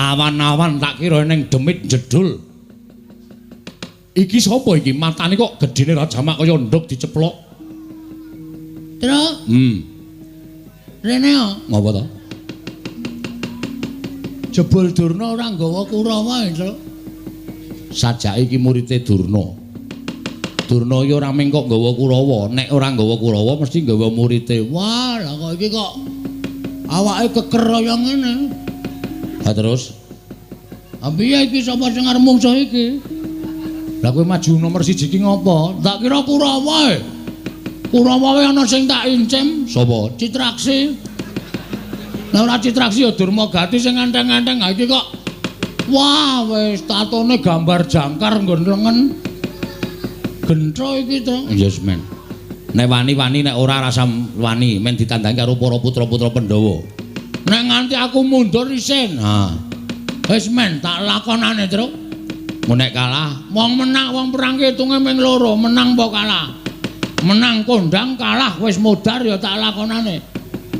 Awan-awan tak kira ning demit jedul. Iki sapa iki? Matane kok gedene ra jamak kaya nduk diceplok. Truk. Rene yo. Ngopo to? Jebul Durna ora nggawa Kurawa, Truk. Sajake iki murite Durna. Durna iki ora mung kok nggawa Kurawa, nek ora nggawa Kurawa mesti nggawa murite. Wah, lah kok iki kok awake keker kaya ngene. Ha terus? Ha piye iki sapa sing arep mungsuh iki? Lah kowe maju nomor 1 iki ngopo? Tak kira Kurawa e. Kurawa wae ana sing tak incim. Sapa? Citraksi. Lah ora Citraksi ya Durmagati sing enteng-enteng. Ha iki kok wah wis tatone gambar jangkar nggon lengen. Gentro iki to. Yes men. Nek wani-wani nek ora rasa wani men ditandangi karo para putra-putra Pandhawa. Nek nganti aku mundur isin. Ha. Wis men tak lakonane, Truk. Mun nek kalah, wong menang wong perang ki hitunge ming loro, menang apa kalah. Menang kondang, kalah wis modar ya tak lakonane.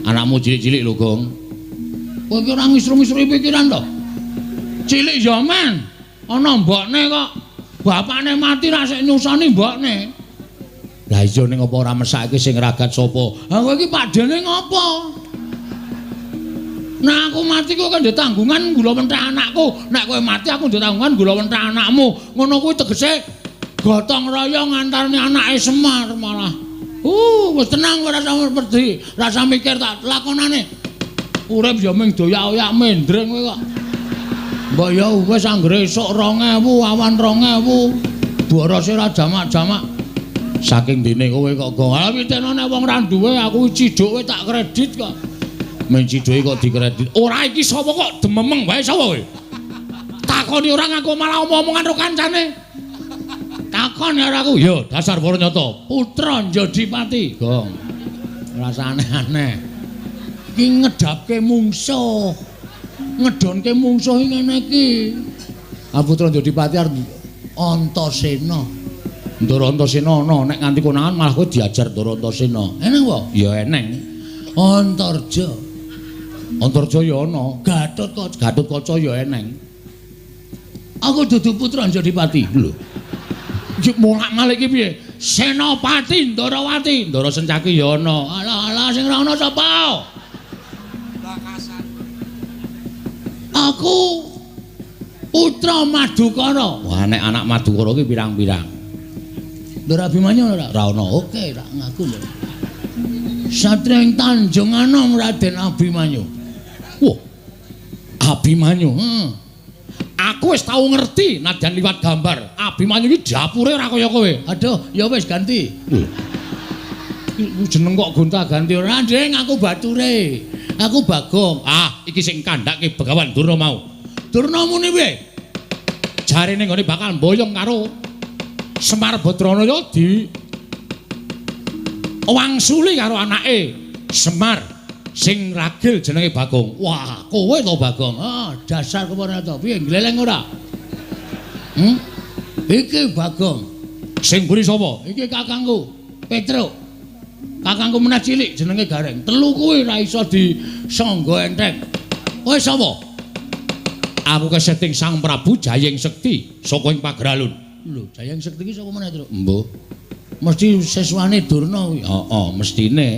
Anakmu cilik-cilik lho, Gong. Kowe iki ora ngisru-ngisru pikiran to? Cilik ya men. Ana mbokne kok. Bapakne mati ra sik nyusoni mbokne. Lah iya ning apa ora mesake sing ragat sapa? Ha kowe iki pakdene ngopo? Nah aku mati kowe kan ndek tanggungan gula mentah anakku. Nek kowe mati aku ndek tanggungan gula mentah anakmu. Ngono kuwi tegese gotong royong antarane anake Semar malah. Wis tenang ora usah wedi, rasa mikir tak lakonane. Urip ya ming doyak-oyak mendreng kowe kok. Mbok ya wis anggere esuk 2000 awan 2000. Borose ora jamak-jamak. Saking dene kowe kok gong. Ha pitene nek wong ra duwe aku ciduk kowe tak kredit kok. Men ciduke kok dikredit. Ora iki sapa kok dememeng wae sapa kowe? Takoni ora ngaku malah omong-omongan karo kancane. Takon karo aku. Ya dasar para nyata. Putra Njodipati, Gong. Rasa aneh-aneh. Iki ngedapke mungsuh. Ngedonke mungsuh ngene iki. Ah Putra Njodipati arep Antasena. Ndara Antasena ana nek nganti konangan malah kowe diajar Ndara Antasena. Eneng apa? Ya eneng. Antarja. Antarja ya ana. Gatotkaca. Gatotkaca ya eneng. Aku dudu putra Njodipati. Lho. Iki molak-malik iki piye? Senopati Ndarawati. Ndara Sencaki ya ana. Alah alah sing ora ana sapa? Bakasan. Aku putra Madukara. Wah nek anak Madukara ki pirang-pirang. Ndara Abimanyu ora? Ora ana. Oke, ra ngaku lho. Satria ing Tanjung Anom Raden Abimanyu. Wah. Abimanyu. Heeh. Aku wis tau ngerti nadyan liwat gambar. Abimanyu iki dapure ora kaya kowe. Aduh, ya wis ganti. Lho. Jeneng kok gonta-ganti ora, Ding, aku bature. Aku Bagong. Ah, iki sing kandhake Begawan Durna mau. Durna muni piye? Jarene nggone bakal mboyong karo Semar Badranaya di wangsuli karo anake Semar sing ragil jenenge Bagong. Wah, kowe to Bagong. Ah, dasar kepara to. Piye gleleng ora? Iki Bagong. Sing mburi sapa? Iki kakangku, Petruk. Kakangku meneh cilik jenenge Gareng. Telu kuwi ora iso disangga enteng. Kowe sapa? Aku keseting Sang Prabu Jayeng Sekti saka ing Pageralun. Lho, Jayeng Sekti iki saka meneh, Truk? Mbuh. Mesti siswane Durna kuwi. Heeh, mestine.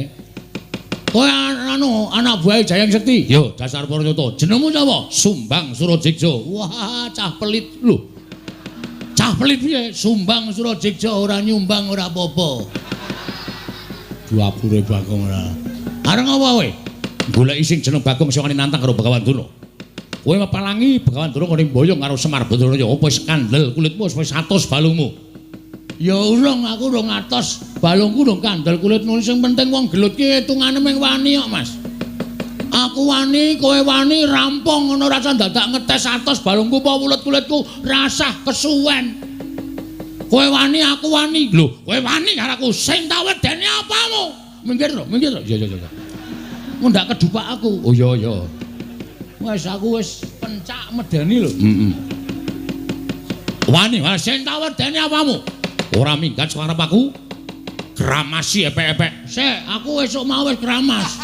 Kowe anu anak buahe Jayeng Sekti? Yo, dasar para nyata. Jenengmu sapa? Sumbang Surajeksa. Wah, cah pelit. Lho. Cah pelit piye? Sumbang Surajeksa ora nyumbang ora apa-apa. Dapure Bagong ora. Arep apa kowe? Goleki sing jeneng Bagong sing wani nantang karo Begawan Durna. Kowe mepalangi Begawan Durna ngene mboyong karo Semar Badranaya apa wis kandel kulitmu wis atos balungmu. Ya urung, aku urung atos balungku urung kandel kulitmu. Sing penting wong gelut ki hitungane mung wani kok, Mas. Aku wani, kowe wani, rampung ngono rasa dadak ngetes atos balungku apa wulet kulitku rasah kesuwen. Kowe wani, aku wani. Lho, kowe wani karo aku sing tak wedeni apamu? Minggir to, minggir to. Iya, iya, iya. Ngundak kedupak aku. Oh iya, iya. Wis aku wis pencak medeni lho. Heeh. Wani, sing tak wedeni apamu? Ora minggat suarep aku. Kramasi epek-epek. Sik, aku esuk mau wis kramas.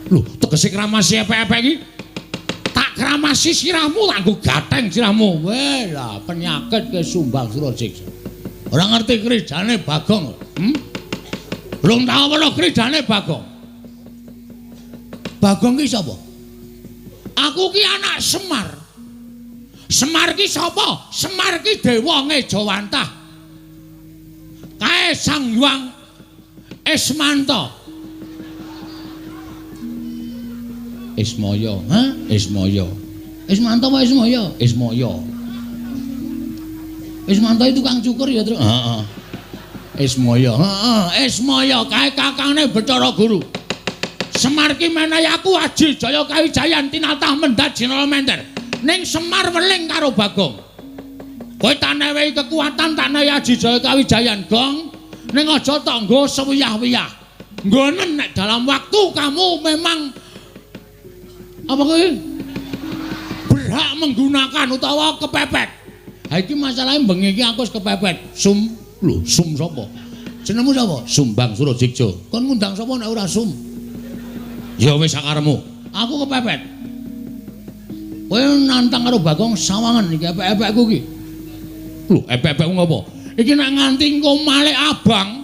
Lho, tegese kramasi epek-epek iki tak Tak kramasi sirahmu, tak nggo gatheng sirahmu. Weh lah penyakit ke Sumbang Surajiksa. Ora ngerti kridane Bagong. Belum tau weruh kridane Bagong. Bagong ki sapa? Aku ki anak Semar. Semar ki sapa? Semar ki dewa ngejawantah. Kae Sang Hyang Ismanta. Ismaya, ha? Ismaya. Ismanta apa Ismaya? Ismaya. Ismanta itu tukang cukur ya, Truk? Heeh. Ismaya, heeh, Ismaya kae kakangne Bathara Guru. Semar ki menehi aku aji jaya kawijayan tinatah mendhat jinala menter. Ning Semar weling karo Bagong. Kowe tak newehi kekuatan, tak newehi aji jaya kawijayan, Gong. Ning aja tok nggo sewiyah-wiyah. Nggonen nek dalam waktu kamu memang apa kuwi berhak menggunakan utawa kepepet. Ha iki masalahe bengi iki aku wis kepepet. Sum, lho, Sum sapa? Jenengmu sapa? Sumbang Surajiksa. Kon ngundang sapa nek ora Sum? Ya wis sakaremu. Aku kepepet. Kowe nantang karo Bagong sawangan iki epek-epekku iki. Lho, epek-epekku ngopo? Iki nek nganti engko malik abang,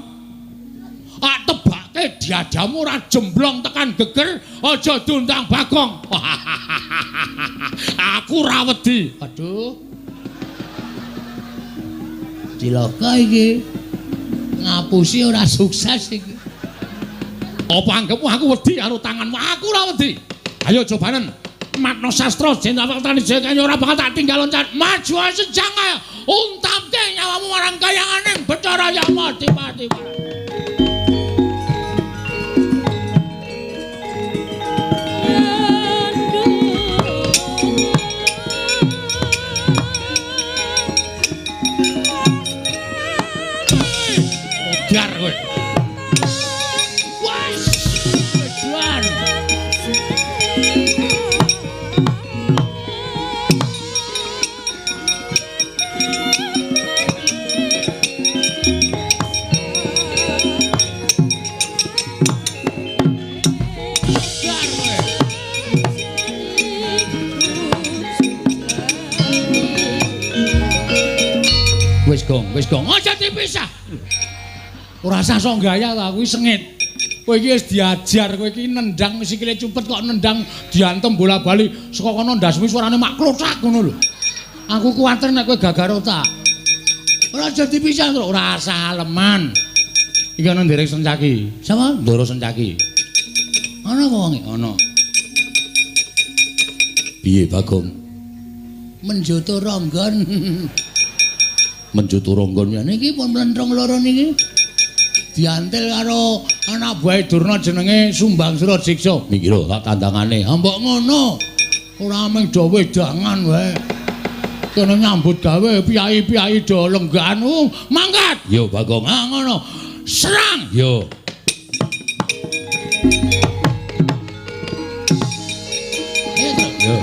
tak tebake diadamu ora jemblong tekan geger, aja diundang Bagong. Aku ora wedi. Aduh. Cilaka iki. Ngapusi ora sukses iki. Apa anggepmu aku wedi karo tanganmu? Aku ora wedi. Ayo cobanen. Matno sastra jeneng tani jaya ora bakal tak tinggal loncat. Maju sejang ayo. Untamke nyawamu marang kayanganing Bathara Yama Dipati. Modar kowe. Wes, wedan. Wis gong, wis gong. Aja dipisah. Ora usah sok gaya ta, kuwi sengit. Kowe iki wis diajar, kowe iki nendang sikile cupet kok nendang diantem bola-bali saka kono ndasmu suarane mak klothak ngono lho. Aku kuwatir nek kowe gagar otak. Ora aja dipisah, ora usah aleman. Iki ana nderek Sencaki. Sapa? Ndoro Sencaki. Ana apa wonge? Ana. Piye Bagong? Menjoto ronggon. Menjoto ronggon ya niki pun mlentrung loro niki. Diantil karo anak buahe Durna jenenge Sumbang Surajiksa. Niki lho tak tandangane. Ha mbok ngono. Ora mung do wedangan wae. Kene nyambut gawe piyai-piyai do lenggahan. Mangkat. Yo Bagong. Ha ngono. Serang. Yo. Yo.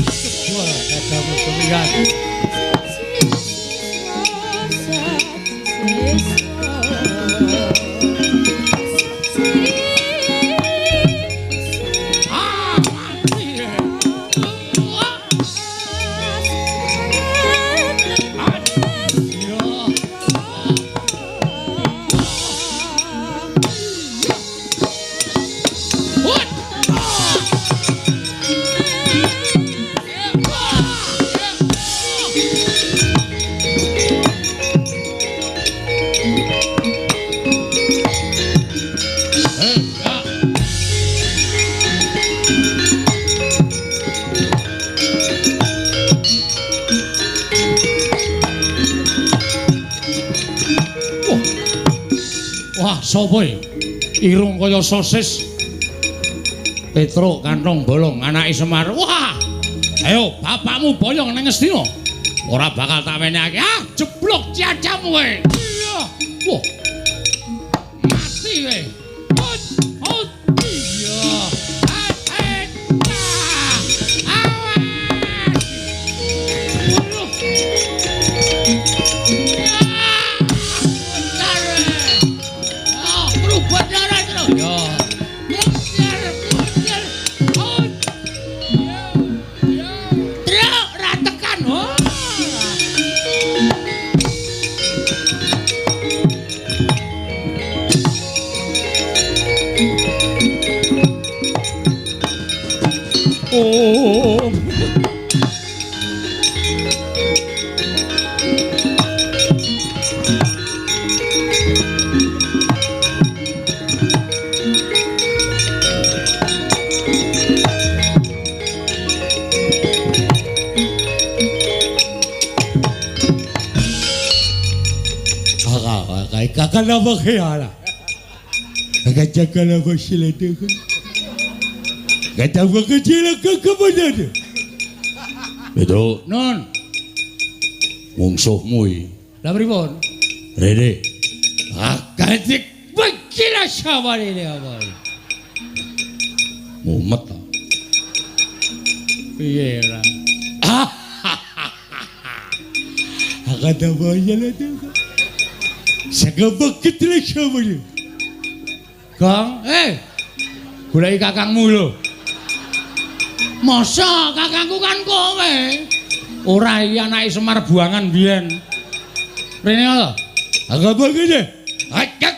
Jebol dadamu semian. Ah, mati. Wah, sapa iki? Irung kaya sosis. Petruk kantong bolong anake Semar. Wah! Ayo bapakmu boyong nang Ngastina. Ora bakal tak wenehake. Ah, jeblok ciacamu kowe. Iya. Wah. Mati kowe. Hot, hot. Iya. Ah, ah. Awas. Bunuh. Oh. Petruk, nun. Mungsuhmu iki. Lah pripun? Rene. Akatik bekila sawarene apa. Mumet ta. Piye ora? Gong, goleki kakangmu lho. Masa kakangku kan kowe? Ora iki anake Semar buangan biyen. Rene lho. Aku ngene. Ajar.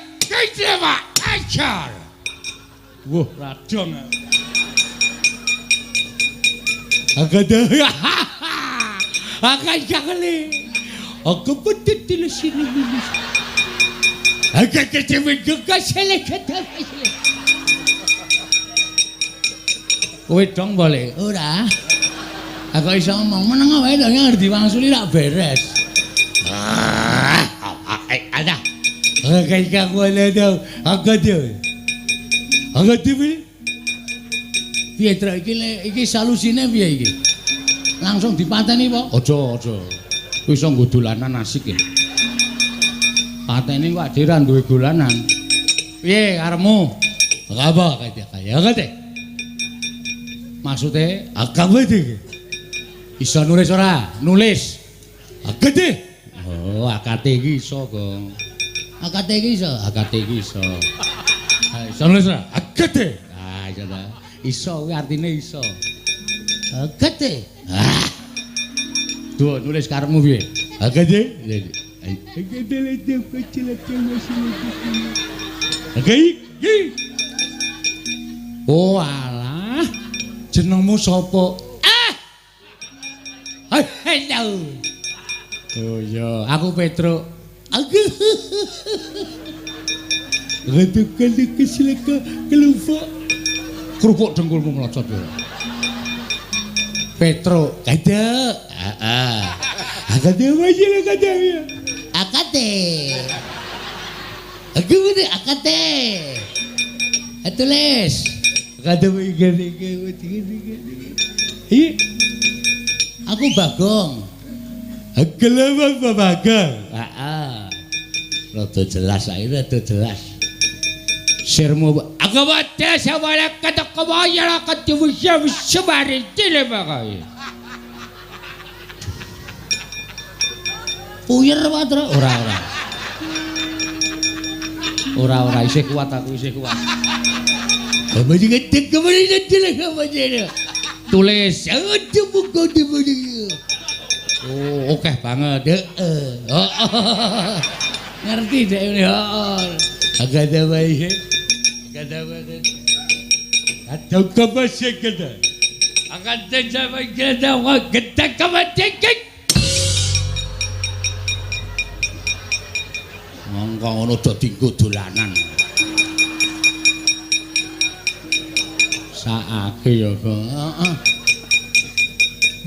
Wah, radong. Aku betul sini. Kowe dong boleh? Ora. Aku iso ngomong meneng wae to ngerti wangsuli rak beres. Ada. Piye Truk iki iki solusine piye iki? Langsung dipateni apa? Aja, aja. Kuwi iso nggo dolanan asik ya. Pateni kok dhewe ra duwe dolanan. Piye karepmu? Apa kaya kate? Maksude agama iki. Iso nulis ora? Nulis. Akate. Oh, akate iki iso, Gong. Akate iki iso, akate iki iso. Iso nulis ora? Akate. Ah, iso ta. Iso kuwi artine iso. Akate. Ah. Duh, nulis karepmu piye? Akate. Oh alah, jenengmu sapa? Ah. Halo. Oh iya, aku Petruk. Aku. Kerupuk dengkulmu mlocot ya. Petruk, kada. Heeh. Akate wae kada ya. Akate. Aku ngene akate. Tulis. Akate iki. Aku Bagong. Aku Bagong. Heeh. Rada jelas saiki rada jelas. Sirmu agawate sawala katakawaya katiwisya wisabari tilebakay. Puyer Patra ora ora. Ora ora isih kuat aku isih kuat. Tulis oh oke banget heeh. Ngerti dek ini heeh. Agada bae. Agada bae. Agada bae gede. Agada bae gede wa gede kawatek. Mongko ngono do dinggo dolanan. Saake ya, heeh.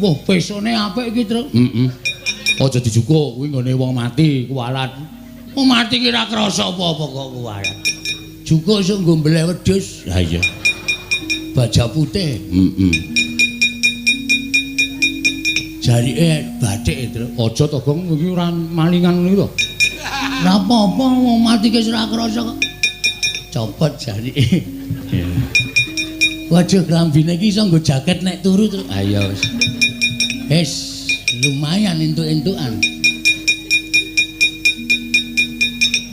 Wah, pesone apik iki, Truk. Heeh. Aja dijukuk kuwi nggone wong mati kuwalat. Wong mati ki ora krasa apa-apa kok kuwalat. Jukuk iso nggo mbeleh wedhus. Ha iya. Baja putih. Heeh. Jarike bathik, Truk. Aja to, Gong, iki ora malingan ngono to. Ora apa-apa wong mati ki ora krasa kok. Copot jarike. Waduh, klambine iki iso nggo jaket nek turu, Truk. Ha iya wis. Wis, lumayan entuk-entukan.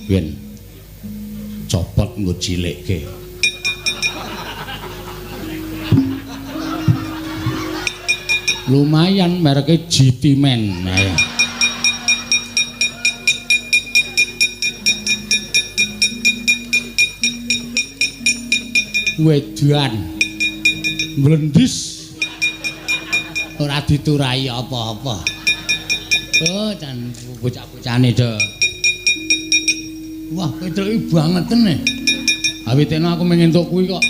Yen copot nggo cilikke. Lumayan mereke GT Man. Nah, ya. Wedan mlendis ora diturai apa-apa. Oh, jan bocah-bocahane do. Wah, Petruk iki bangeten e. Awitene aku mung entuk kuwi kok.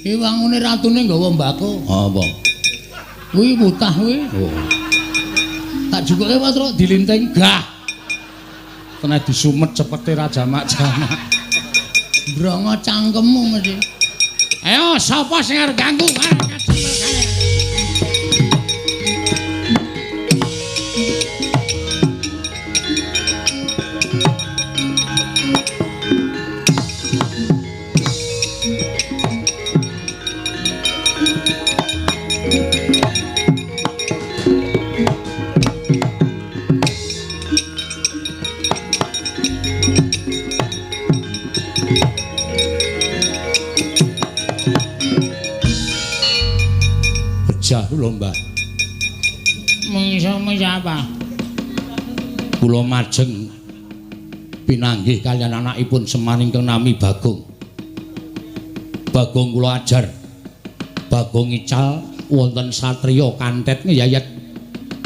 Iki wangune ratune nggawa mbako. Apa? Kuwi mutah kuwi. Oh. Tak jukuke Petruk dilinting gah. Kena disumet cepete ra jamak-jamak. Brongo cangkemmu mesti. Ayo sapa sing arep ganggu? Kula Mbah. Mungsuhmu sapa? Kula majeng pinanggih kaliyan anakipun Semar ingkang nami Bagong. Bagong kula ajar. Bagong ical wonten satriya kantet ngeyayat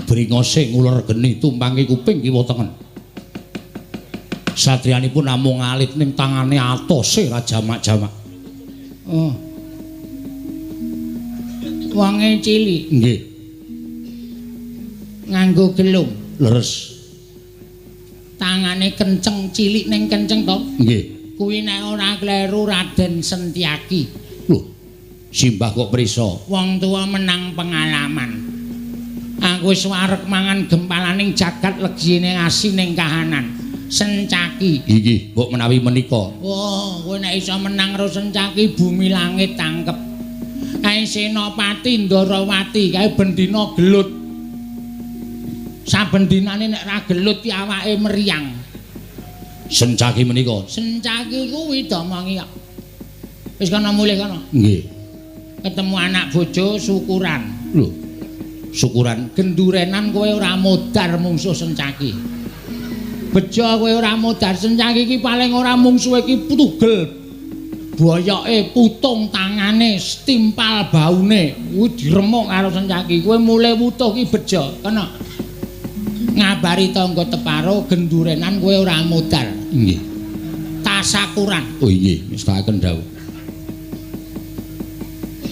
bringose nguler geni tumpangi kuping kiwa tengen. Satriyanipun namung alit ning tangane atose ra jamak-jamak. Oh. Wonge cilik. Nggih. Nganggo gelung. Leres. Tangane kenceng, cilik ning kenceng to? Nggih. Kuwi nek ora kleru Raden Sentiaki. Lho, simbah kok prisa? Wong tuwa menang pengalaman. Aku wis wareg mangan gempalaning jagat legine asining kahanan. Sencaki. Inggih, mbok menawi menika. Wah, kowe nek iso menang karo Sencaki bumi langit tangkep. Kae Senopati Ndarawati kae bendina gelut. Saben dinane nek ra gelut ki awake meriang. Sencaki menika. Sencaki kuwi domongi kok. Wis kono mulih kono. Nggih. Ketemu anak bojo syukuran. Lho. Syukuran gendurenan kowe ora modar mungsuh Sencaki. Bejo kowe ora modar Sencaki iki paling ora mungsuhe iki tugel. Boyoke putung tangane setimpal baune kuwi diremuk karo Sencaki. Kowe mulih wutuh ki bejo kena ngabari tangga teparo gendurenan kowe ora modal. Nggih. Tasakuran. Oh nggih, mestakaken dawuh.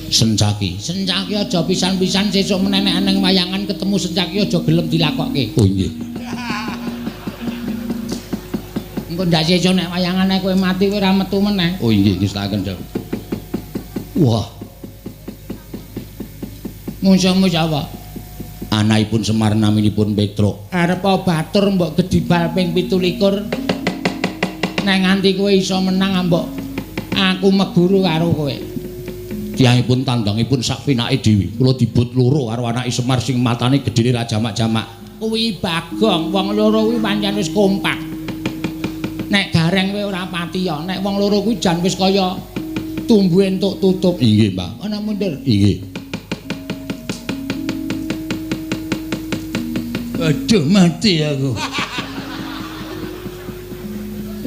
Sencaki. Sencaki aja pisan-pisan sesuk menenek nang wayangan ketemu Sencaki aja gelem dilakokke. Oh nggih. Engko ndak sesuk nek wayangane kowe mati kowe ora metu meneh. Oh nggih, ngestakaken dawuh. Wah. Mungsuhmu sapa? Anakipun Semar naminipun Petruk. Arep batur mbok gedibal ping 27. Nek nganti kowe iso menang ambok aku meguru karo kowe. Tiyangipun tandangipun sak pinake dhewe. Kula dibut loro karo anake Semar sing matane gedhene ra jamak-jamak. Kuwi Bagong, wong loro kuwi pancen wis kompak. Nek Gareng kowe ora patiya, nek wong loro kuwi jan wis kaya tumbuh entuk tutup. Inggih, Mbah. Ana mundur. Inggih. Aduh, mati aku.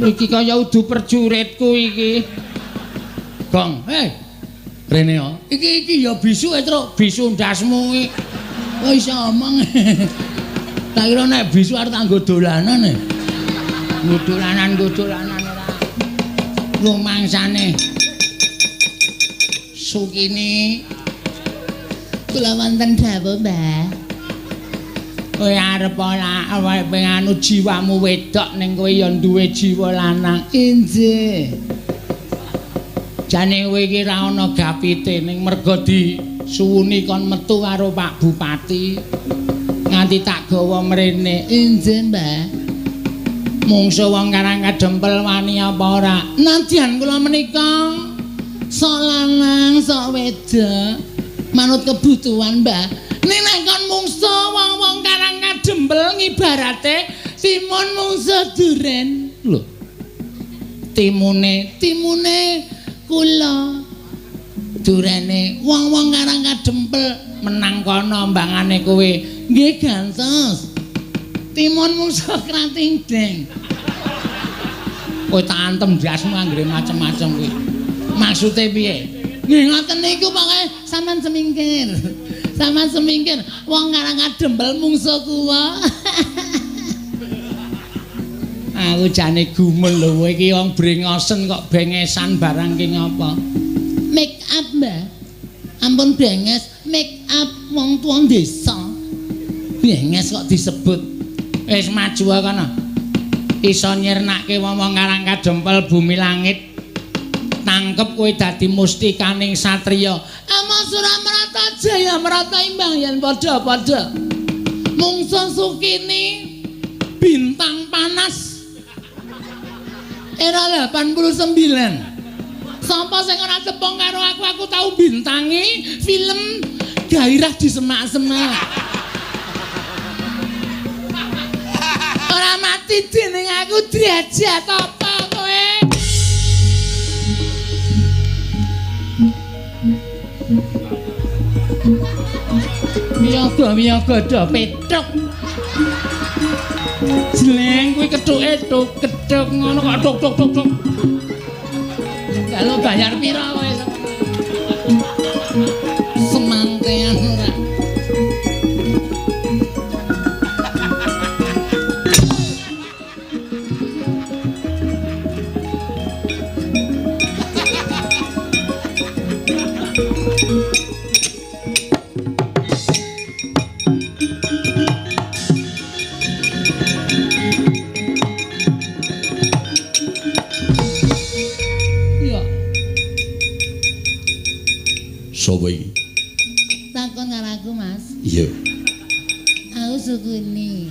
Iki kaya udu perjuritku iki. Gong, hei. Rene yo. Iki iki ya bisu e, Truk. Bisu ndasmu iki. Kok iso omong. Tak kira nek bisu arep tak nggo dolanan e. Nggo dolanan ora. Rumangsane. Sukini kula wonten dawuh, Mbah. Kowe arep ora awake nganu jiwamu wedok ning kowe ya duwe jiwa lanang. Injih. Jane kowe iki ra ana gapite ning merga disuwuni kon metu karo Pak Bupati. Nganti tak gawa mrene. Injih, Mbah. Mungsu wong Karang Kadempel wani apa ora? Nadyan kula menika sok lanang sok wedok manut kebutuhan, Mbah. Ning nek kon mungsu wong-wong Karang Kadempel ngibarate timun mungsu duren. Lho. Timune, timune kula. Durene wong-wong Karang Kadempel menang kono mbangane kowe. Nggih gantos. Timun mungsu krating deng. Kowe tak antem ndasmu anggere macem-macem kuwi. Maksude piye? Nggih ngoten niku pokoke sampean semingkir. Sampean semingkir wong Karang Kadempel mungsu kuwa. Aku jane gumel lho kowe iki wong brengosen kok bengesan barang ki ngapa? Make up, Mbah. Ampun benges, make up wong tuwa desa. Benges kok disebut. Wis maju kono. Iso nyirnake wong-wong Karang Kadempel bumi langit. Tangkep kowe dadi mustikaning satriya. Ama Suramrata Jaya Mrata imbang yen padha-padha. Mungsu Sukini bintang panas era 89. Sapa sing ora tepung karo aku, aku tau bintangi film Gairah di Semak-semak. Ora mati dening aku derajat apa kowe? Miyaga-miyaga do petruk. Jleng kuwi kethuke tuk kethuk ngono kok tuk tuk tuk tuk. Kalau bayar pira kowe? Semantean ora. Sapa iki? Takon karo aku, Mas. Iya. Aku Sukini.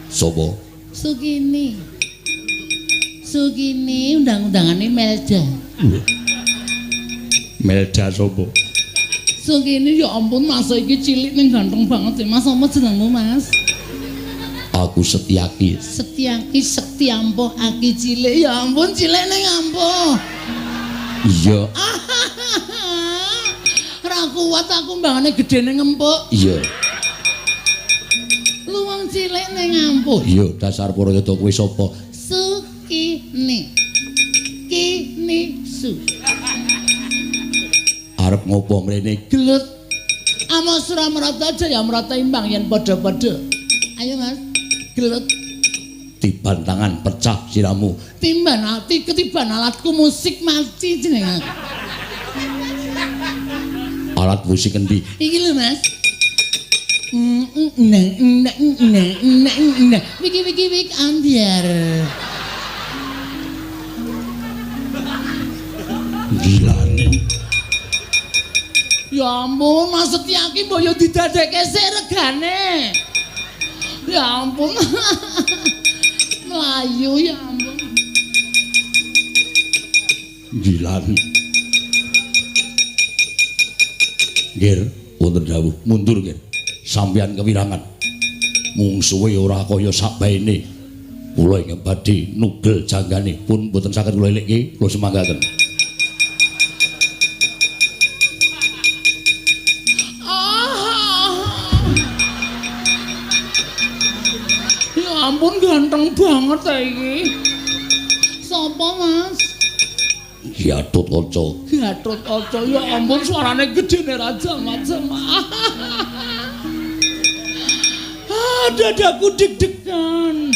Sapa? Sukini. Sukini undang-undangane Melda. Melda sapa? Sukini ya ampun Mas iki cilik ning ganteng banget sih. Mas apa jenengmu, Mas? Aku Setyaki. Setyaki sekti ampuh aki cilik. Ya ampun cilik ning ampuh. Iya. Ora kuat aku mbangane gedene ngempuk. Iya. Lu wong cilik ning ampuh. Iya, dasar Purayada kowe sapa? Sukini. Kini su. Arep ngopo mrene? Gelut. Ama Suramrata Jaya Mrata imbang yen padha-padha. Ayo Mas, gelut. Tiban tangan pecah siramu. Timban ati ketiban alatku musik mati jeneng aku. Alat musik endi? Iki lho Mas. Wiki wiki wik ambiar. Gilane. Ya ampun, Mas Setyaki mbok yo didadekke sik regane. Ya ampun. Melayu ya ampun. Gilani. Nggih, wonten dawuh mundur nggih. Sampeyan kewirangan. Mungsuhe ora kaya sakbaene. Kula ingkang badhe nugel janggane pun mboten saged kula elikke, kula semanggaken. Ya ampun ganteng banget ta iki. Sapa, Mas? Gatotkaca. Gatotkaca, ya ampun suarane gedene raja macam. Ah, dadaku deg-degan.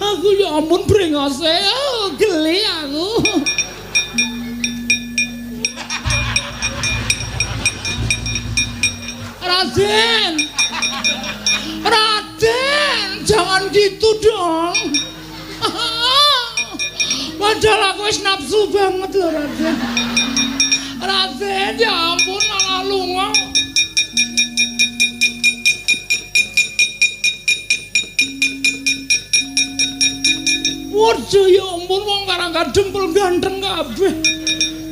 Aku ya ampun brengose, oh, geli aku. Raden. Raden, jangan gitu dong. Padahal aku wis nafsu banget lho, Raden. Raden, ya ampun malah lunga. Waduh, ya ampun wong karang kadempel ganteng kabeh.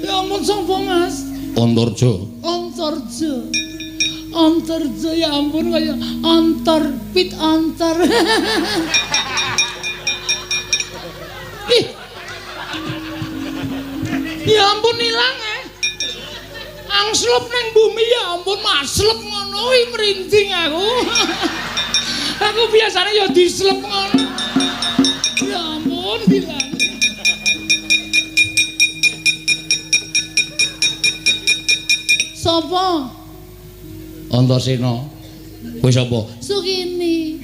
Ya ampun sapa, Mas? Antarja. Antarja. Antarja ya ampun kaya antar pit antar. Ih. Ya ampun ilang eh. Angslep ning bumi ya ampun maslep ngono kuwi merinding aku. Aku biasanya ya dislep ngono. Ya ampun bilang. Sapa? Antasena. Kowe sapa? Sukini.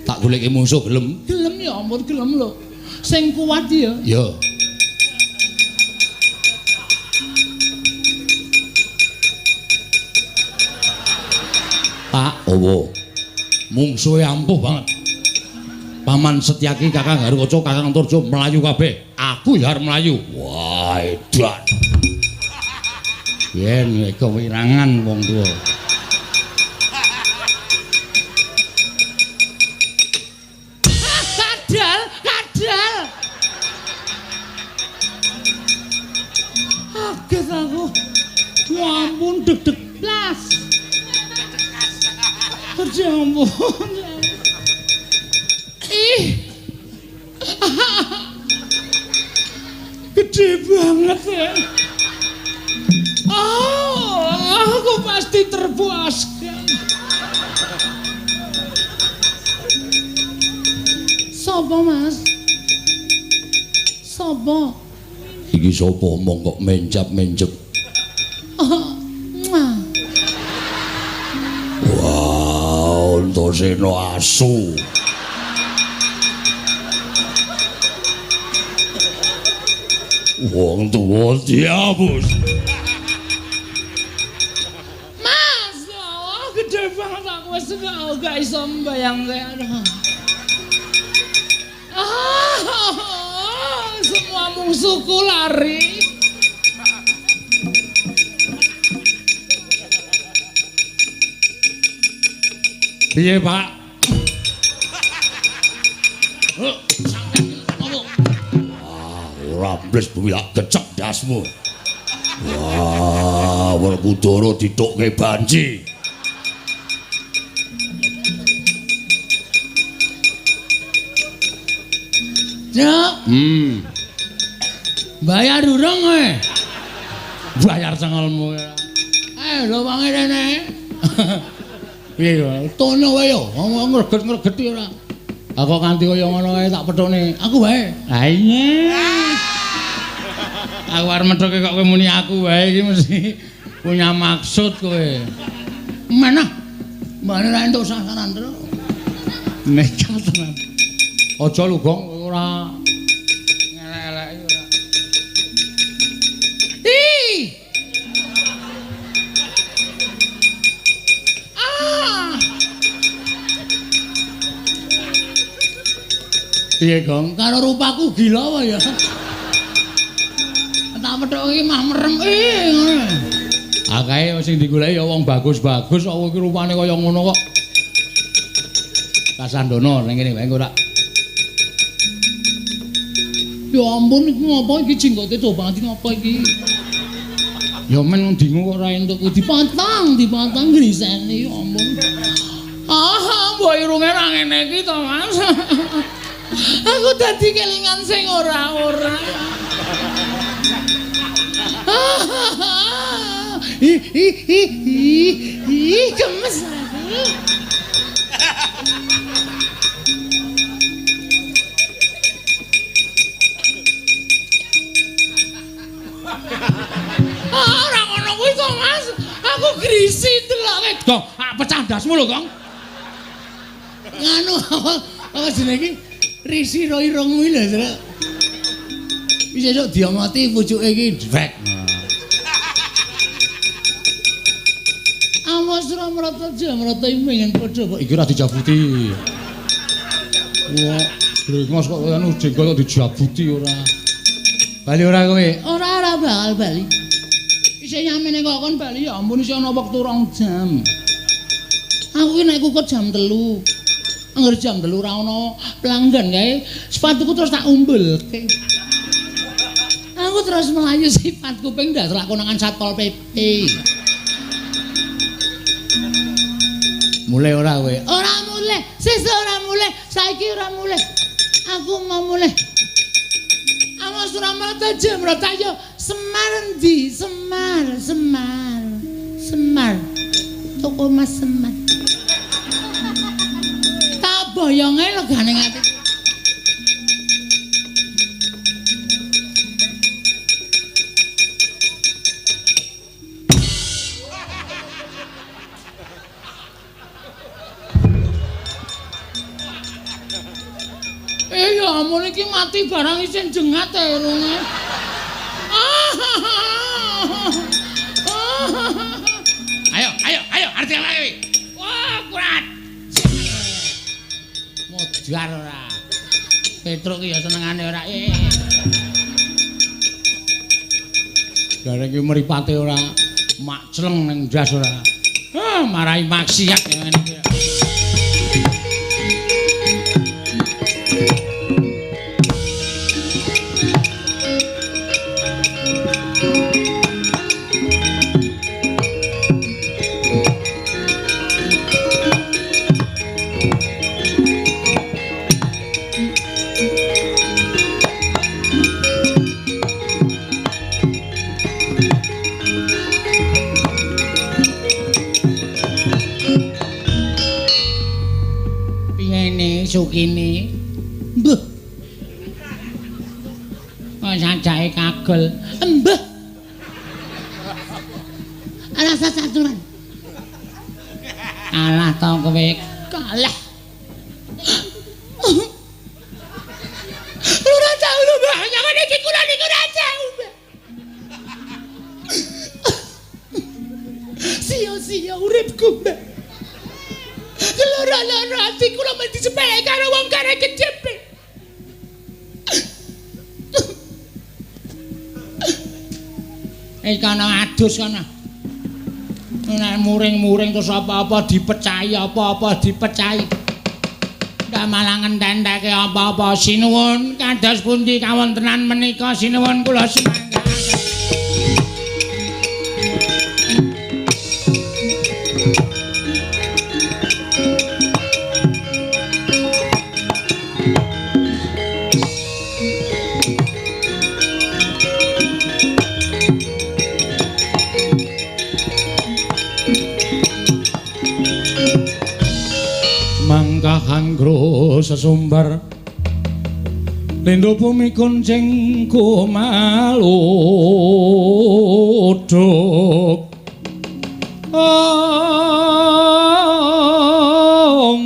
Tak goleki mungsuh gelem. Gelem ya ampun gelem lho. Sing kuat ya. Ya. Pak Owo. Mungsuhe ampuh banget. Paman Setyaki, Kakang Garukaca, Kakang Antarja mlayu kabeh. Aku ya arep mlayu. Wah, edan. Yen kewirangan wong tuwa. Kadal, kadal. Kaget aku. Ya ampun deg-deg blas. Ya ampun. Ih. Gede banget ya. Oh, aku pasti terpuaskan. Sapa, Mas? Sapa? Iki sapa omong kok menjap-menjep? Oh, muah. Wah, Antasena asu. Wong tuwa diapus. Mas, oh, gede banget aku wis gak iso mbayangke. Ah, semua musuhku lari. Piye, Pak? Wah, ora mbles bumi lak gecek ndasmu. Wah, Werkudara ditukke banci. Cuk. Bayar durung kowe? Bayar cengelmu. Lho wong rene. Piye yo? Tono wae yo, ngomong ngreget-ngregeti ora. Aku kanthi kaya ngono kae tak pethone. Aku wae. Ha iya. Aku arep methoke kok kowe muni aku wae iki mesti punya maksud kowe. Mana? Mbane ra entuk sasaran terus. Nekat tenan. Aja lho, Gong, ora ngelek-eleki ora. Ih. Ah. Piye, Gong? Karo rupaku gila apa ya? Tak methoke iki mah merem ngono. Akae sing digoleki ya wong bagus-bagus kok iki rupane kaya ngono kok. Kasandono ning kene wae engko tak. Ya ampun iki ngopo iki jenggote dawa banget ngopo iki? Ya men dingu kok ora entuk kuwi dipotong, dipotong griseni ya ampun. Ah, mbok irunge ra ngene iki to, Mas. Aku dadi kelingan sing ora-ora. Ih ih ih ih ih gemes aku. Ora ngono kuwi to, Mas. Aku grisi deloke. Gong, pecah ndasmu lho, Gong. Nganu apa jenenge iki? Risi ro irungmu lho, Truk. Wis esuk diomoti pucuke iki dwek. Awas ora mrata jamrata pengen padha kok iki ora dijabuti. Wah, brengos kok anu jenggot kok dijabuti ora. Bali ora kowe? Ora ora bakal bali. Isih nyamene kok kon bali ya ampun isih ana wektu 2 jam. Aku ki nek kukut jam 3. Angger jam 3 ora ana pelanggan kae, sepatuku terus tak umbulke. Aku terus melayu sifat kuping ndak lakonangan Satpol PP. Mulai ora kowe? Ora mulai, sesuk ora mulai, saiki ora mulai. Aku mau mulai. Awas ora mrata jemrata yo Semar endi? Semar, Semar. Semar. Toko Mas Semar. Tak boyonge legane ati. Ya ampun iki mati barang isih jengat irunge. Ayo, ayo, ayo, arti lagi. Wah, kurat. Modar ora. Petruk ki ya senengane ora. Gareng ki mripate ora mak cleng ning ndas ora. Ah, marai maksiat ngene iki. Sukine Mbah. Kok sajake kagel. Mbah. Rasa caturan. Kalah to kowe. Kalah. Ora tau lho, Mbah. Jangan iki kula niku ora tau, Mbah. Sia-sia uripku, Mbah. Loro-loro ati kula mesti disepelek karo wong kare kejepit. Eh kana adus kana. Nek muring-muring terus apa-apa dipecahi, apa-apa dipecahi. Ndak malah ngententeke apa-apa. Sinuwun kados pundi kawontenan menika sinuwun kula sumangga. Mangkahangro sesumbar lindho bumi kuncing kumaluduk ong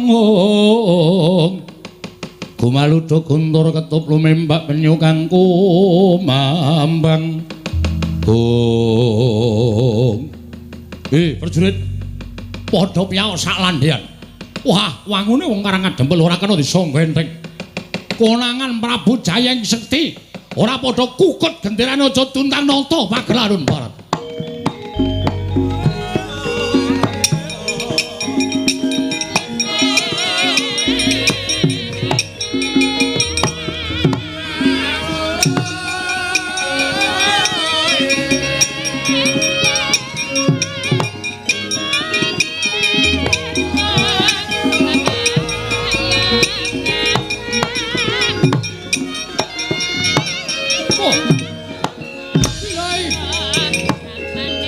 kumaluduk guntur ketup lumembak penyu kang kumambang. Ong prajurit padha piyaos sak landhean. Wah, wangune wong Karang Kadempel ora kena disangga enteng. Konangan Prabu Jayeng Sekti ora padha kukut genderane aja tuntang nata pagelaran barat.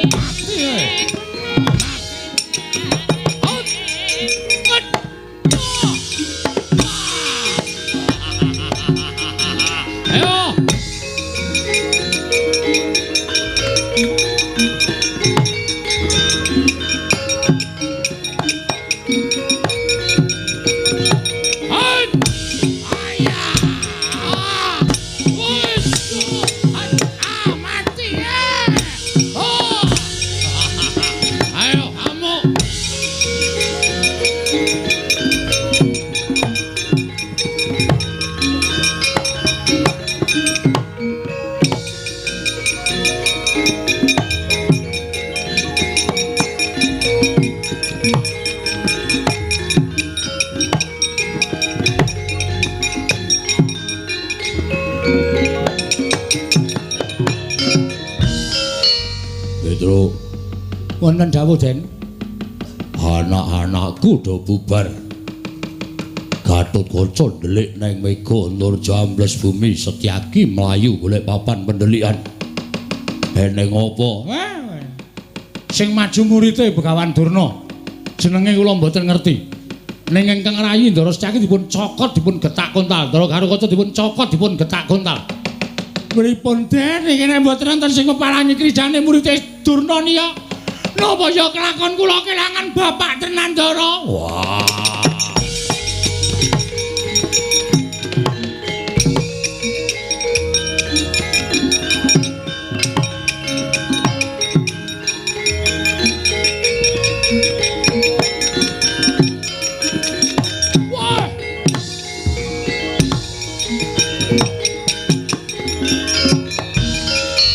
Mati kowe. Ayo. Ayo, kamu. Petro, Wonten dawuh, Den. Anak-anakku do bubar. Gatotkaca ndelik neng mega Antarja ambles bumi, Setyaki mlayu golek papan pendelikan. Eneng apa? Sing maju murite Begawan Durna. Jenenge kula mboten ngerti. Ning ingkang rayi Ndara Setyaki dipun cokot dipun getak kontal. Ndara Garukaca dipun cokot dipun getak kontal. Pripun Den iki nek mboten wonten sing ngeparangi krijane murite Durna niya? Napa ya kelakon kula kelangan bapak tenan Ndara? Wah. Wah.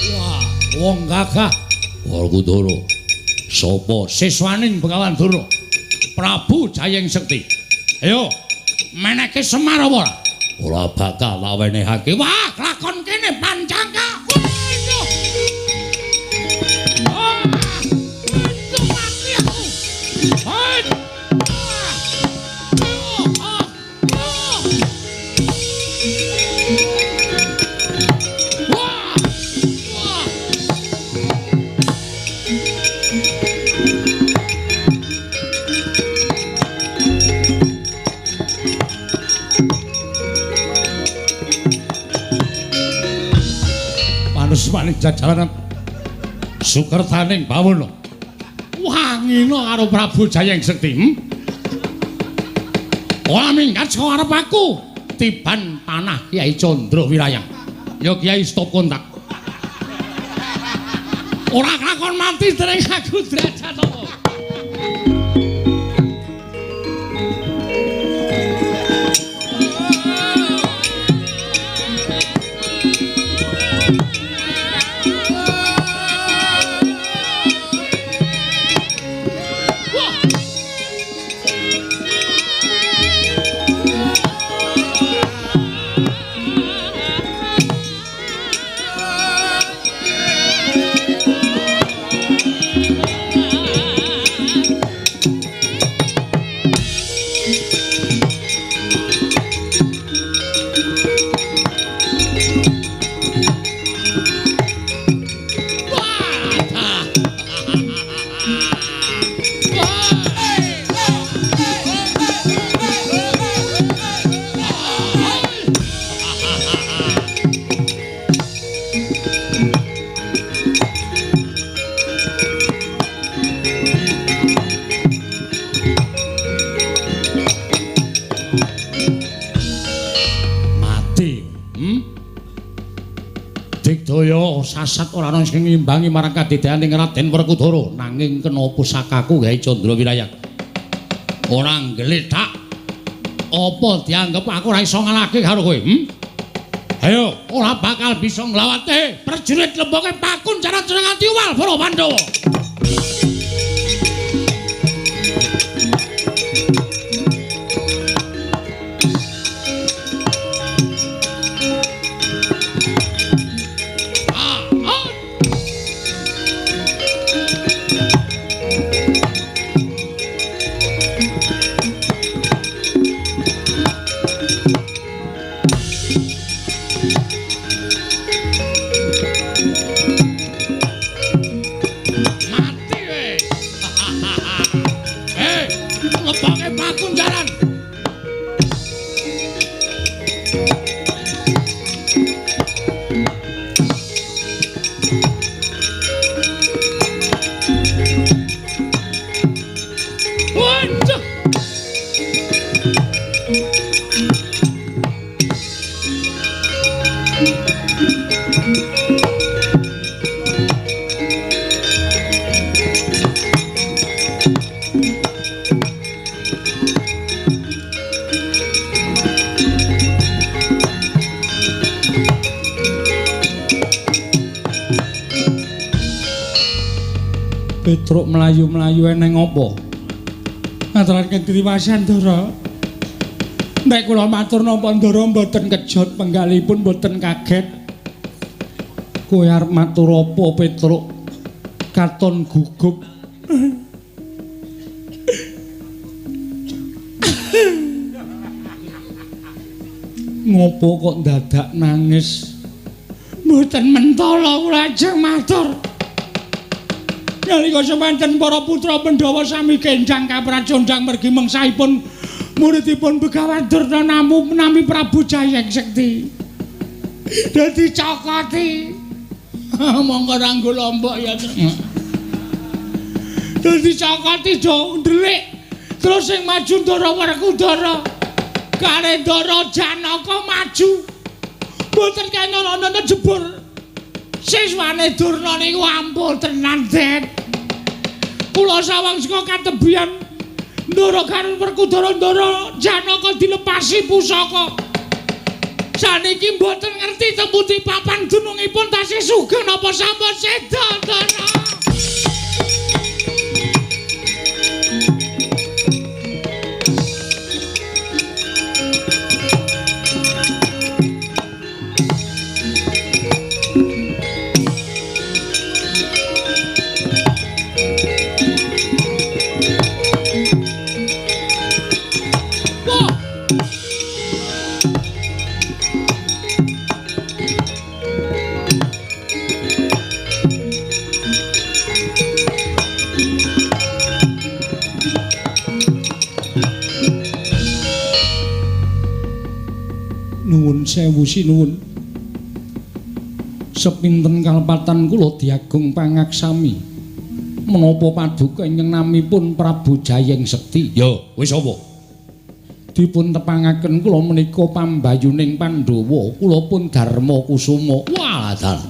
Wah, wong gagah. Werkudara. Sapa Siswaning Begawan Durna? Prabu Jayeng Sekti. Ayo, meneke Semar apa ora? Ora bakal tak wenehake. Wah, lakon kene pancangka. Waduh. Ah, waduh, mati aku. Hai. Ah, ah, ah. Wah. Wah. Manusmaning jajalanan sukertaning bawana. Wangina karo Prabu Jayeng Sekti. Ora minggat saka arep aku. Tiban panah Kyai Candra Wirayang. Ya Kyai stop kontak. Ora kelakon mati dereng aku derajat apa. Mati. Digdaya sasat ora ana sing ngimbangi marang kadedaning Raden Werkudara, nanging kena pusakaku gawe Candra Wirayang. Ora nggletak. Apa dianggep aku ora iso ngalahke karo kowe? Ayo, ora bakal bisa nglawate. Prajurit lemboke pakun cara-cara nganti uwal para Pandhawa. Petruk mlayu-mlayu eneng apa? Ngaturaken triwasan Ndara. Nek kula matur napa Ndara mboten kejot penggalipun mboten kaget. Kowe arep matur apa Petruk? Katon gugup. Ngopo kok dadak nangis? Mboten mentala kula ajeng matur. Nalika semanten para putra Pandhawa sami kenjang kapracondang mergi mengsahipun muridipun Begawan Durna namu nami Prabu Jayeng Sekti. Dadi cokoti. Monggo ranggo lombok ya. Dadi cokoti do ndelik. Terus sing maju Ndara Werkudara. Kare Ndara Janaka maju. Mboten kena ana jebur. Siswane Durna niku ampuh tenan, Det. Kula sawang saka katebian Ndara karo Werkudara Ndara Janaka dilepasi pusaka. Saniki mboten ngerti teng pundi papan dunungipun tasih sugeng napa sampun seda, Ndara. Nuwun sewu sinuwun. Sepinten kalepatan kula diagung pangaksami. Menapa paduka ingkang namipun Prabu Jayeng Sekti? Ya, wis apa? Dipun tepangaken kula menika pambayuning Pandhawa, kula pun Darma Kusuma. Wah, dalah.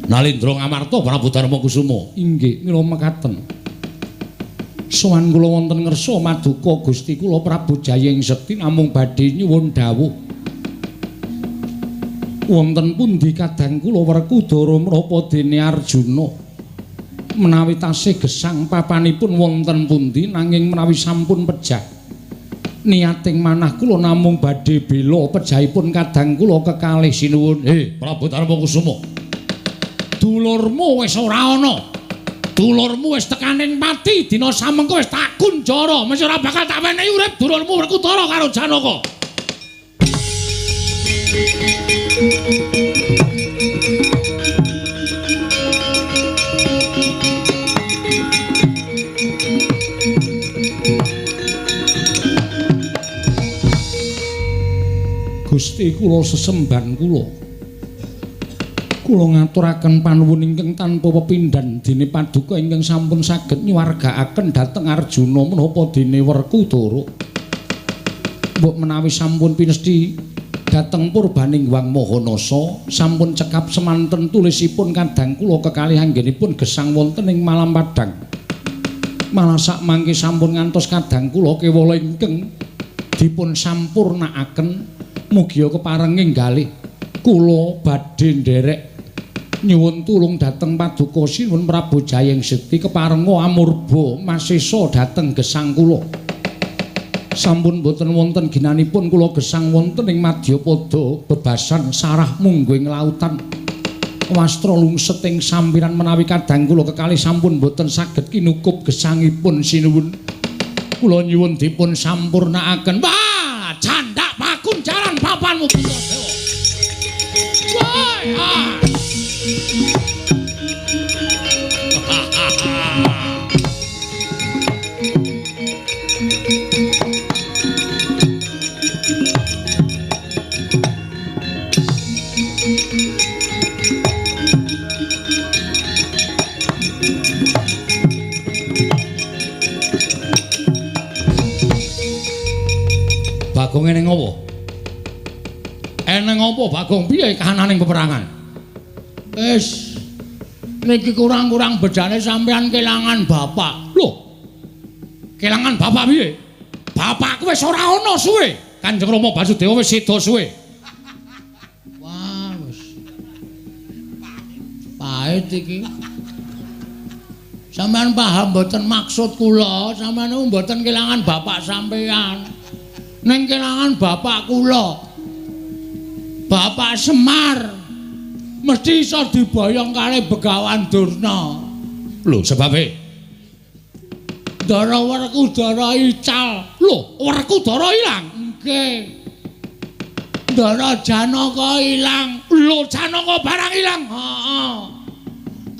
Nalindra Ngamarta Prabu Darma Kusuma. Inggih, mila mekaten. Sowan kula wonten ngersa maduka Gusti kula Prabu Jayeng Sekti namung badhe nyuwun dawuh. Wonten pundi kadang kula Werkudara menapa dene Arjuna menawi tasih gesang papanipun wonten pundi nanging menawi sampun pejah niating manah kula namung badhe bela pejahipun kadang kula kekalih sinuwun. Prabu Darma Kusuma, dulurmu wis ora ana, dulurmu wis tekaning pati dina samengko wis tak kunjara, mesti ora bakal tak wenehi urip dulurmu Werkudara karo Janaka. Gusti kula sesembahan kula. Kula ngaturaken panuwun ingkang tanpa pepindhan dene paduka ingkang sampun saged nyuwargaaken dhateng Arjuna menapa dene Werkudara. Mbok menawi sampun pinesthi dhateng purbaning Hyang Mahanasa sampun cekap semanten tulisipun kadang kula kekalih anggenipun gesang wonten ing Malam Padang. Malah sak mangke sampun ngantos kadang kula kewala ingkang dipun sampurnaaken mugia keparenging galih kula badhe nderek nyuwun tulung dhateng paduka sinuwun Prabu Jayeng Sekti keparenga amurba masesa dhateng gesang kula. Sampun boten wonten ginanipun kula gesang wonten ing madyapada bebasan sarah mungguing lautan. Wastra lungset ing sampiran menawi kadang kula kekalih sampun boten saged kinukup gesangipun sinuwun. Kula nyuwun dipun sampurnaaken. Wah, candak pakunjaran papanmu Puntadewa. Wah. Bagong eneng apa? Eneng apa Bagong? Piye kahananing peperangan? Wis niki kurang-kurang bedane sampean kelangan bapak. Lho. Kelangan bapak piye? Bapakku wis ora ana suwe. Kanjeng Rama Basudewa wis seda suwe. Wah, wis. Pahit iki. Sampeyan paham mboten maksud kula? Sampeyan niku mboten kelangan bapak sampeyan. Ning kelangan bapak kula. Bapak Semar mesti iso diboyong kali Begawan Durna. Lho, sebabe? Ndara Werkudara ical. Lho, Werkudara ilang? Nggih. Ndara Janaka ilang. Lho, Janaka barang ilang. Heeh.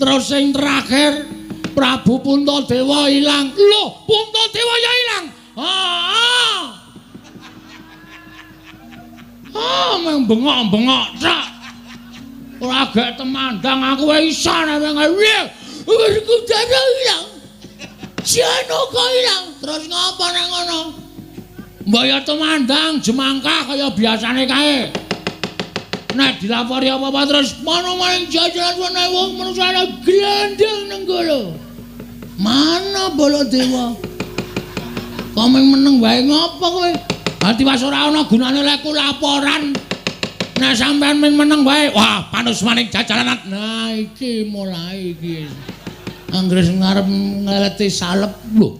Terus sing terakhir Prabu Puntadewa ilang. Lho, Puntadewa ya ilang. Heeh. Ah, meng bengok-bengok tok. Ora gek temandang aku wae iso nek piye. Werkudara ilang. Janaka ilang. Terus ngapa nang ngono? Mbok ya temandang jemangkah kaya biasane kae. Nek dilapori apa-apa terus mono maring jajaran ana wong manusa glandang nenggala. Mana Baladewa? Kok meneng wae ngopo kowe? Ati was ora ana gunane lek laporan. Nek sampean ming meneng wae, wah panus maning jajalanan. Nah iki mulai iki. Anggere ngarep ngeleti salep lho.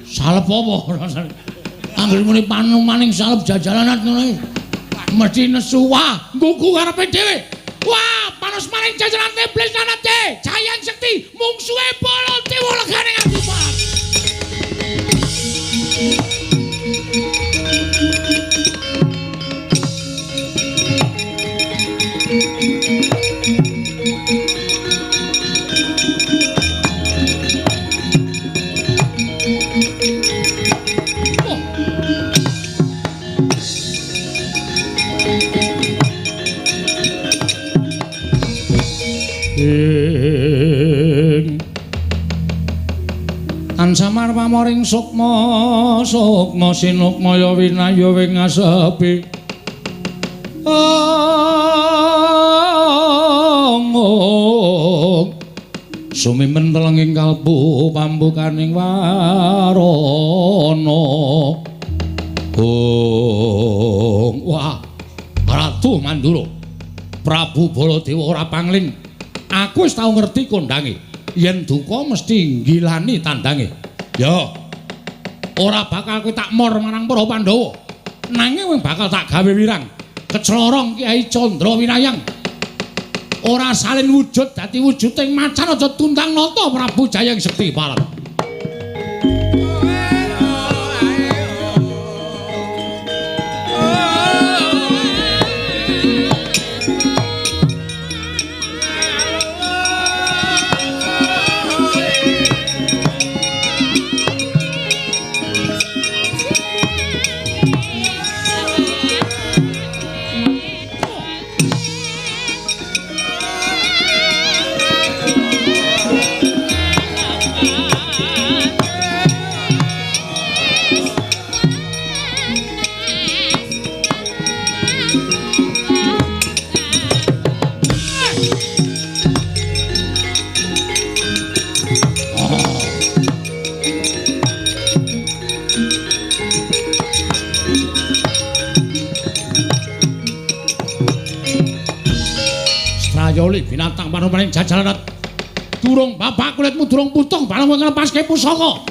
Salep apa? Anggere muni panu maning salep jajalanan ngono iki. Mesti nesu wah, nggugu karepe dhewe. Wah, panus maning jajaran iblis nanate, Jayang Sekti, mungsuhe Baladewa legane ngatipat. Ansamar pamoring sukma sukma sinukmaya winaya wing asepi. Ong sumimen telenging kalbu pambukaning warana. Ong wah Ratu Mandura Prabu Baladewa ora pangling. Aku wis tau ngerti kondange. Yen duka mesti nggilani tandange. Ya. Ora bakal kowe tak mor marang para Pandhawa. Nanging kowe bakal tak gawe wirang. Keclorong Kyai Candra Winayang. Ora salin wujud dadi wujuding macan aja tundang nata Prabu Jayang Sekti Parang. Strayoli binatang panumaning jajalanan. Durung bapak kulitmu durung putung bareng kowe nglepaske pusaka.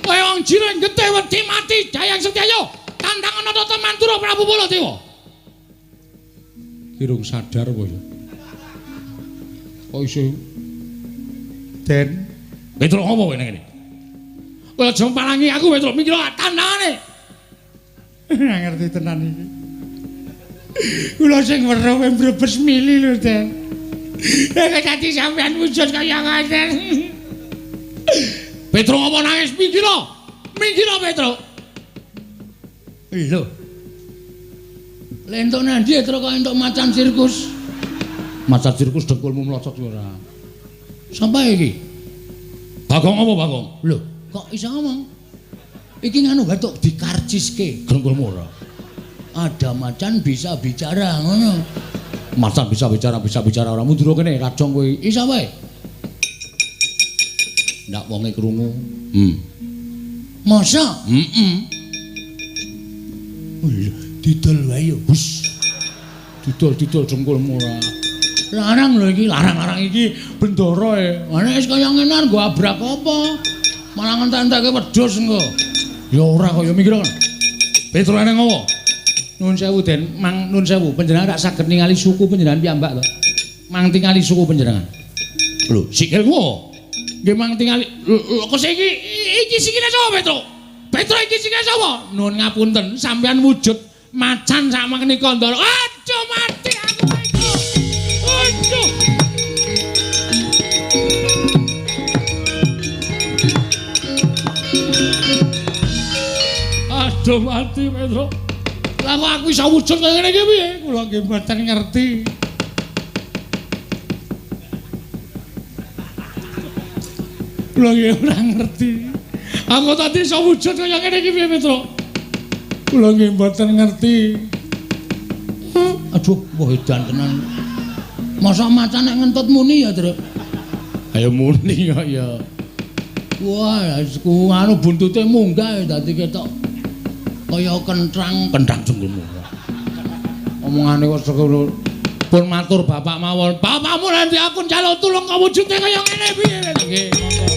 Kowe wong jiring getih wedi mati Jayang Sekti ayo tandang ana tata Mandura Prabu Baladewa. Kirung sadar kowe. Kok iso Den Petruk apa kowe nang kene? Kowe aja palangi aku Petruk mikir tandangane. Ngerti tenan iki. Kula sing weruh kowe mbrebes mili lho, Den. Nek dadi sampean wujud kaya ngoten. Petruk apa nangis minggir? Minggir Petruk. Lho. Lha entuk nandi Petruk kok entuk macan sirkus? Macan sirkus dengkulmu mlocot ora. Sapa iki? Bagong apa Bagong? Lho, kok iso ngomong? Iki nganu batuk dikarciske. Dengkulmu ora. Ada macan bisa bicara ngono. Macan bisa bicara ora mundur kene kajong kowe. Iso wae. Ndak wonge krungu. Masa? Heeh. Lho, didol wae yo. Hus. Didol-didol dengkulmu ora. Larang lho iki, larang-larang iki bendara e. Nek wis kaya ngene nggo abrak apa? Malah ngentek-entekke wedhus engko. Ya ora kaya mikir kan. Petro eneng apa? Nuwun sewu Den, mang nuwun sewu, panjenengan rak saged ningali suku panjenengan piyambak to? Mang tingali suku panjenengan. Lho, sikilku apa? Nggih mang tingali. Lho, kok iki iki sikile sapa, Petro? Petro iki sikile sapa? Nuwun ngapunten, sampeyan wujud macan sak menika Ndara. Aduh mati aku iki. Aduh. Aduh mati Petro. Lah kok aku iso wujud kaya ngene iki piye? Kula nggih mboten ngerti. Kula nggih ora ngerti. Aku tadi iso wujud kaya ngene iki piye Petro? Kula nggih mboten ngerti. Aduh, wah edan tenan. Masa macan nek ngentut muni ya, Truk? Ayo muni kok ya. Wah, ku anu buntute munggah dadi ketok kaya kentrang, kentrang jenggelmu. Omongane kok sekono. Pun matur bapak mawon. Bapakmu nanti aku njaluk tulung kok wujude kaya ngene piye? Nggih, monggo.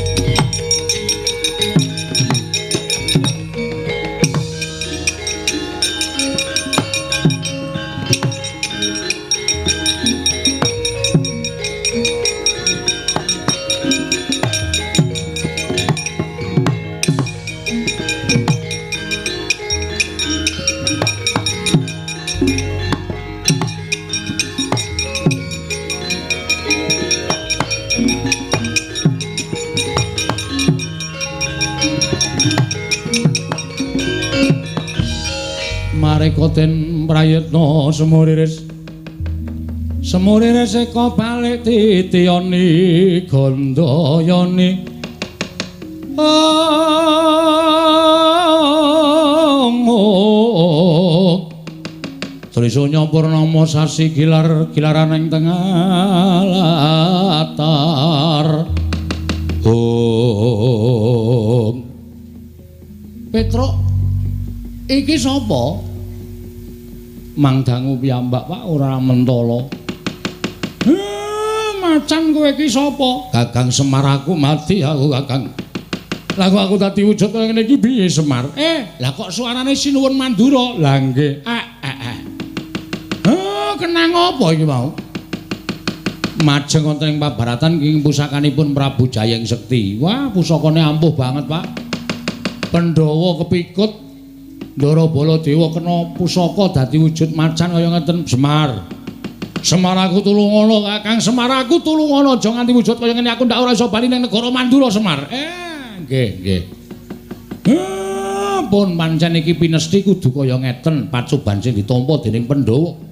Mareka den prayitna semuriris. Semuriris eka balik titiyani gandayani. Trisanya purnama sasi gilar gilaran ing tengah latar. Om. Petruk iki sapa? Mang dangu piyambak Pak ora mentala. Macan kowe iki sapa? Kakang Semar aku mati aku Kakang. Lah kok aku dadi wujud kaya ngene iki piye Semar? Lah kok suarane Sinuwun Mandura? Lah nggih. Kenang apa iki mau? Majeng wonten ing pabaratan ing pusakanipun Prabu Jayeng Sekti. Wah, pusakane ampuh banget, Pak. Pandhawa kepikut Ndara Baladewa kena pusaka dadi wujud macan kaya ngeten. Semar. Semar aku tulungono, Kakang Semar aku tulungono, aja nganti wujud kaya ngene aku ndak ora iso bali ning negara Mandura Semar. Nggih, nggih. Pun pancen iki pinesti kudu kaya ngeten, pacoban sing ditampa dening Pandhawa.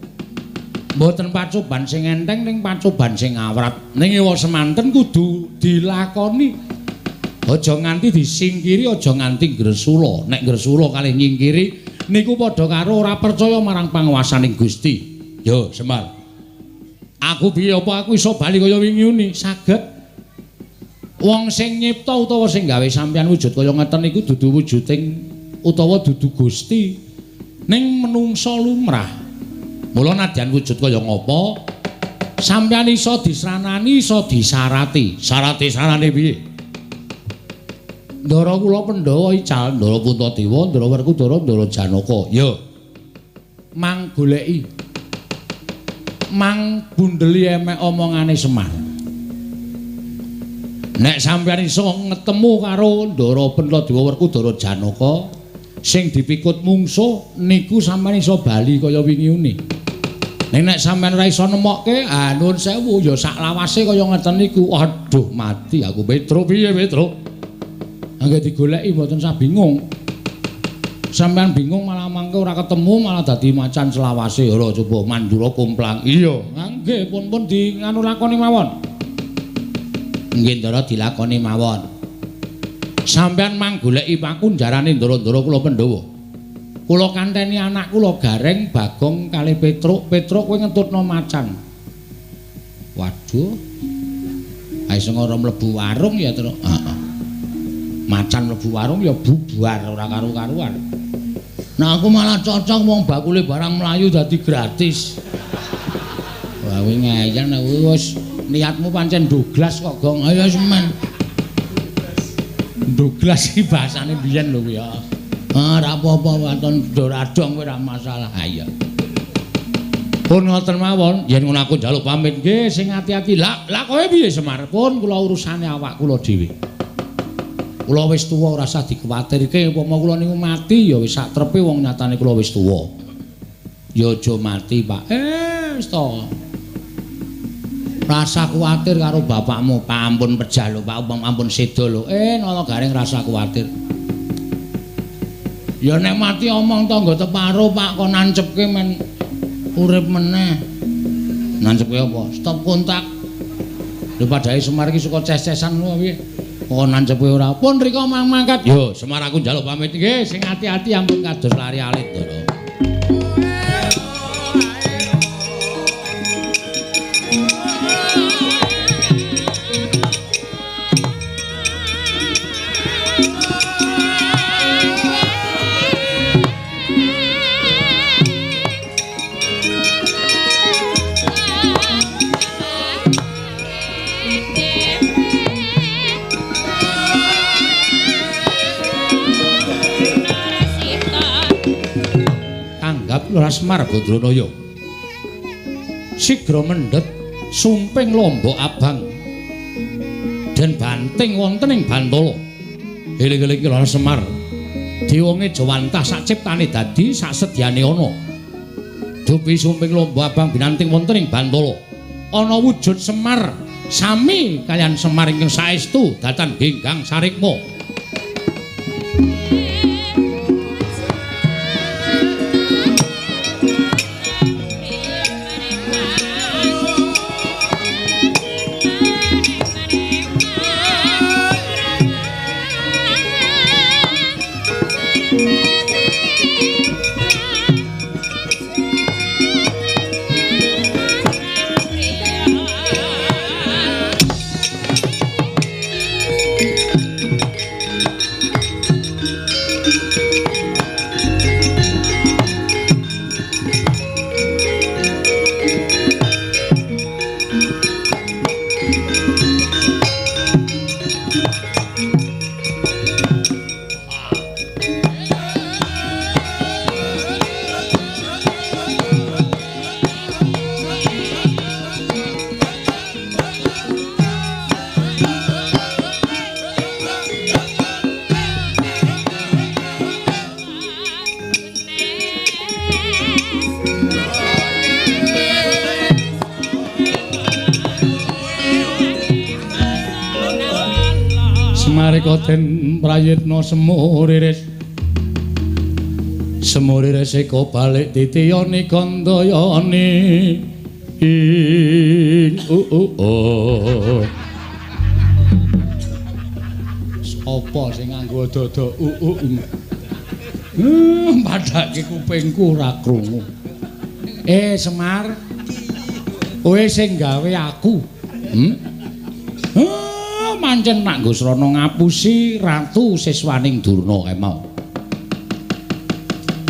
Mboten pacoban sing enteng ning pacoban sing awrat. Ning ewa semanten kudu dilakoni. Aja nganti disingkiri, aja nganti gresula. Nek gresula kalih nyingkiri niku padha karo ora percaya marang panguwasaning Gusti. Yo Semar. Aku piye apa aku iso bali kaya wingi uni? Saged. Wong sing nyipta utawa sing gawe sampeyan wujud kaya ngeten niku dudu wujuding utawa dudu Gusti. Ning menungsa lumrah. Mula nadyan wujud kaya ngapa, sampeyan iso disranani, iso disarati. Sarate sarane piye? Ndara kula Pandhawa ical, Ndara Puntadewa, Ndara Werkudara, Ndara Janaka. Yo. Mang goleki. Mang bundeli emek omongane Semar. Nek sampeyan iso ngetemu karo Ndara Puntadewa, Werkudara, Janaka sing dipikut mungsuh niku sampeyan iso bali kaya wingi uni. Ning nek sampeyan ora iso nemokke, ah nuwun sewu ya sak lawase kaya ngeten niku. Aduh mati aku Petro piye Petro? Angge digoleki mboten sah bingung. Sampeyan bingung malah mangke ora ketemu malah dadi macan selawase. Ora coba Mandura komplang. Iya, nggih pun-pun di nganu lakoni mawon. Nggih Ndara dilakoni mawon. Sampeyan mang goleki pakunjarane ndara-ndara kula Pandhawa. Kula kanteni anak kula Gareng, Bagong kalih Petruk. Petruk kowe ngentutno macan. Waduh. Ae sing ora mlebu warung ya, Truk. Heeh. Macan mlebu warung ya bubar ora karu-karuan. Nah aku malah cocok wong bakule barang mlayu dadi gratis. Wah, Wah, kowe ngeyel nek wis niatmu pancen Douglas kok, Gong. Ayo semen. Douglas iki bahasane biyen lho kuwi ya. Ah, ora apa-apa waton doradong kowe ora masalah. Ha iya. Pun ngoten mawon, yen ngono aku njaluk pamit nggih sing ati-ati. Lah, lah kowe piye Semar? Pun kula urusane awak kula dhewe. Kula wis tuwa ora usah dikuwatirke, upama kula niku mati ya wis sak trepe wong nyatane kula wis tuwa. Ya aja mati, Pak. Wis to. Rasa kuwatir karo bapakmu, Pak ampun pejah lho, Pak, ampun seda lho. Nala Gareng rasa kuwatir. Ya nek mati omong tangga teparo, Pak, kon nancepke men urip meneh. Nancepke apa? Stop kontak. Lho padhae Semar iki suka ces-cesan ngono piye? Kok nancepke ora? Pun rika mangkat. Yo, Semar aku njaluk pamit nggih, sing ati-ati ampun kados lari alit, Ndara. Lurah Semar Badranaya sigra mendhet sumping lombok abang den banting wonten ing Bantala. Eling-eling Lurah Semar diwonge jawantah sak ciptane dadi sak sedyane ana. Dupi sumping lombok abang binanting wonten ing Bantala ana wujud Semar sami kaliyan Semar ingkang saestu datan genggang sarikma. Den prayitna semuriris semuriris eko balik titiyani kandayani ing u. Sapa sing nganggo dada u padake kupingku ora krungu. Semar, kowe sing gawe aku. Pancen nak nggo srana ngapusi ratu siswaning Durna kae mau.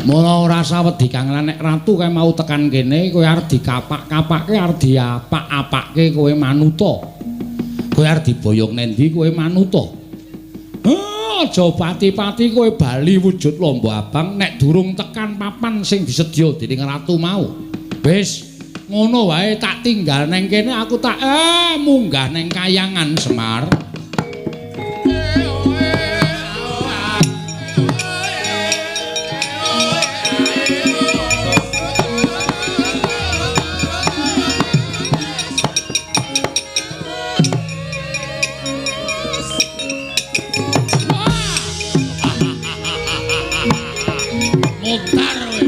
Mula ora sawedi kang nek ratu kae mau tekan kene kowe arep dikapak-kapake, arep diapak-apake kowe manuta. Kowe arep diboyong nendi kowe manuta. Aja pati-pati kowe bali wujud lombok abang nek durung tekan papan sing disedya dening ratu mau. Wis ngono wae tak tinggal neng kene aku tak munggah neng kayangan Semar. Mutar kowe.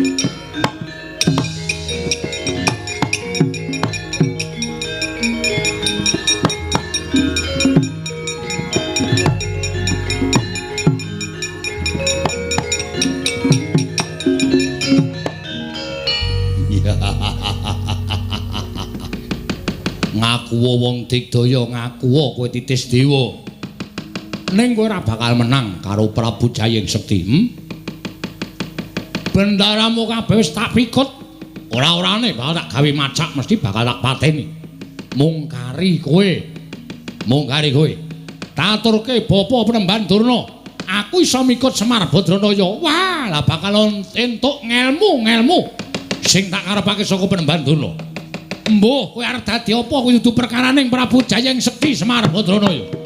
Ngakuwa wong digdaya, ngakuwa kowe titis dewa. Ning kowe ora bakal menang karo Prabu Jayeng Sekti. Bendaramu kabeh wis tak pikut. Ora-orane bakal tak gawe macak mesti bakal tak pateni. Mung kari kowe. Mung kari kowe. Taturke bapa Penemban Durna. Aku iso mikut Semar Badranaya. Wah, lah bakal entuk ngelmu-ngelmu sing tak karepake saka Penemban Durna. Mbuh, kowe arep dadi apa kuwi dudu perkaraning Prabu Jayeng Sekti Semar Badranaya.